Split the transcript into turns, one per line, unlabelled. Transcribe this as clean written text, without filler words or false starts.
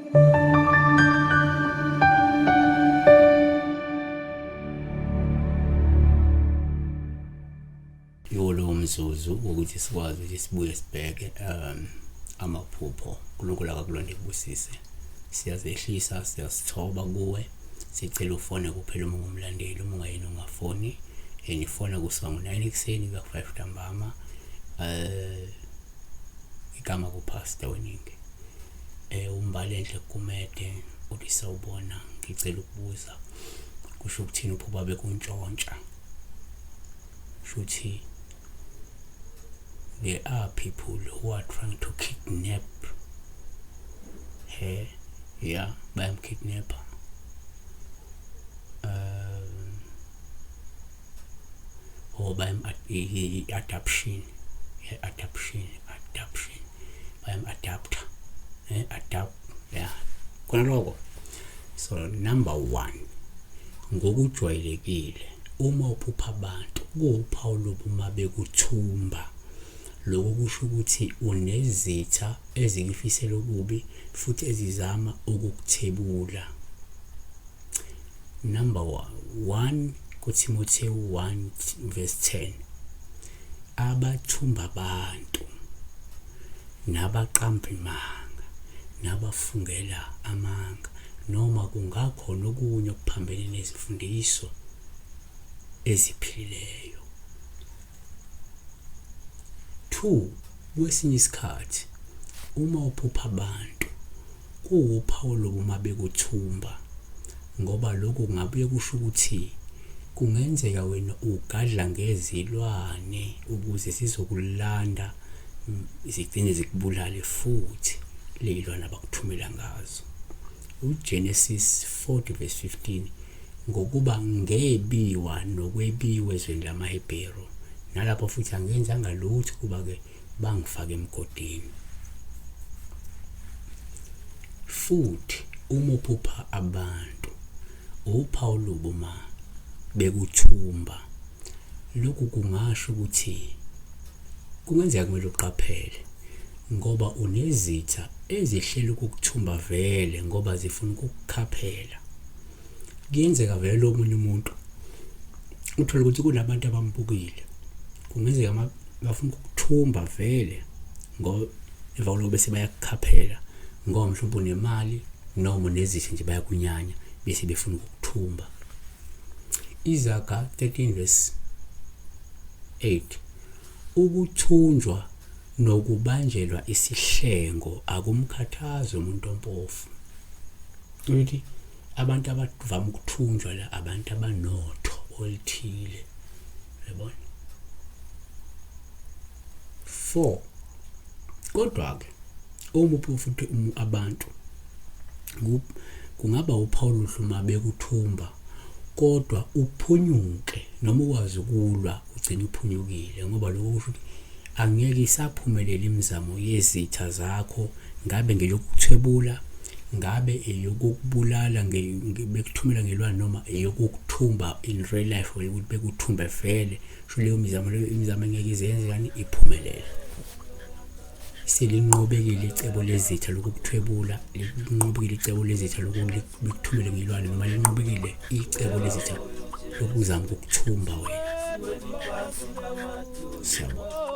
Yiwo lowo mzuzu wokuthi sikwazi ukuthi sibuye sibheke amaphupho. uNkulunkulu akakulonde kubusise. Siyazehlisa, siyasithoba kuwe. Sicela ufone kuphela uma ungumlandeli, uma ungayena ungafoni. And ifona kusuka ngo-9 ekuseni kuya ku-5 ntambama. Igama kuPastor Weningi. UMbalenhle Gumede uthi sawubona, ngicela ukubuza kusho ukuthini uphupha bekuntshontsha? Shuthi there are people who are trying to kidnap her. Yeah, bayamkidnapper. Or bayam adoption. Yeah, adoption, adoption. Bayam adapter. Adapt. Yeah. Khona lokho. So number 1, ngokujwayelekile uma uphupha abantu kuwuphawu lobuma bekuthumba. Lokho kusho ukuthi unezitha ezikufisela okubi futhi ezizama ukukuthebula. Number 1 kuThimothewu 1 verse 10, abathumba abantu nabaqamba imanga nabafungela amanga noma kungakhona okunye okuphambene nezimfundiso eziphilileyo. 2, kwesinye isikhathi uma uphupha abantu kuwuphawu lobuma bekuthumba, ngoba lokhu kungabuye kusho ukuthi kungenzeka wena ugadla ngezilwane ukuze zizokulanda zigcine zikubulale futhi ley'lwane abakuthumela ngazo. UGenesis 40 verse 15, ngokuba ngebiwa nokwebiwa ezweni lamaHebheru, nalapho futhi angenzanga lutho kuba-ke bangifake emgodini. Futhi uma uphupha abantu, uphawu lobuma bekuthumba. Lokhu kungasho ukuthi kungenzeka kumele uqaphele ngoba unezitha ezihlela ukukuthumba vele ngoba zifuna ukukukhaphela. Kuyenzeka vele omunye umuntu uthole ukuthi kunabantu abambukile, kungenzeka bafuna ukukuthumba vele ngoba emva kwaloko bese bayakukhaphela ngoba mhlawumbe unemali noma unezitha nje bayakunyanya bese befuna ukukuthumba. Izaga 13 verse 8, ukuthunjwa nokubanjelwa isihlengo akumkhathazi umuntu ompofu. Ukuthi abantu abavama ukuthunjwa la abantu abanotho oluthile, yabona. 4, kodwa ke uma uphufa futhi abantu kungaba uphawu oluhle uma bekuthumba, kodwa uphunyuke noma ukwazi ukulwa ugcine uphunyukile, ngoba lokho kusho ukuthi angeke isaphumelela imizamo yezitha zakho, ngabe ngeyokuthwebula, ngabe eyokukubulala bekuthumela ngelwane, noma eyokukuthumba in real life, ukuthi bekuthumbe vele. Sho leyo mizamo, leyo imizamo engeke izenze kani iphumelele. Selinqobekile icebo lezitha lokukuthwebula, linqobekile icebo lezitha lokukuthumela ngelwane, noma linqobekile icebo lezitha lokuzama ukukuthumba wena. Siyabonga.